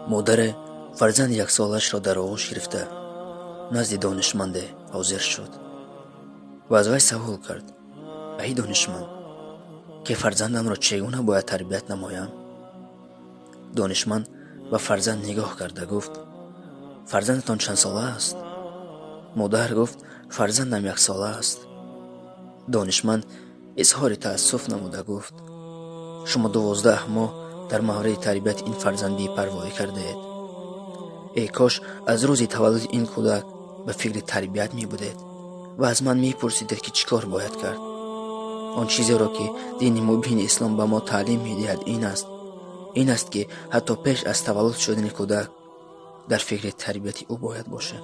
Модаре фарзанди яксолаашро дар оғӯш гирифта назди донишманде ҳозир шуд ва аз вай савол кард: ай донишманд, ки фарзандамро чӣ гуна бояд тарбият намоям? Донишманд ба фарзанд нигоҳ карда гуфт: фарзандатон чанд сола аст? Модар гуфт: фарзандам яксола аст. Донишманд изҳори таассуф намуда гуфт: шумо 12 моҳ дар мавриди тарбияти ин фарзанд бепарвоӣ кардаед. Эй кош аз рӯзи таваллуди ин кӯдак ба фикри тарбият мебудед ва аз ман мепурсидед, ки чӣ кор бояд кард. Он чизеро, ки дини мубини ислом ба мо таълим медиҳад, ин аст, ки ҳатто пеш аз таваллуд шудани кӯдак дар фикри тарбияти ӯ бояд бошем.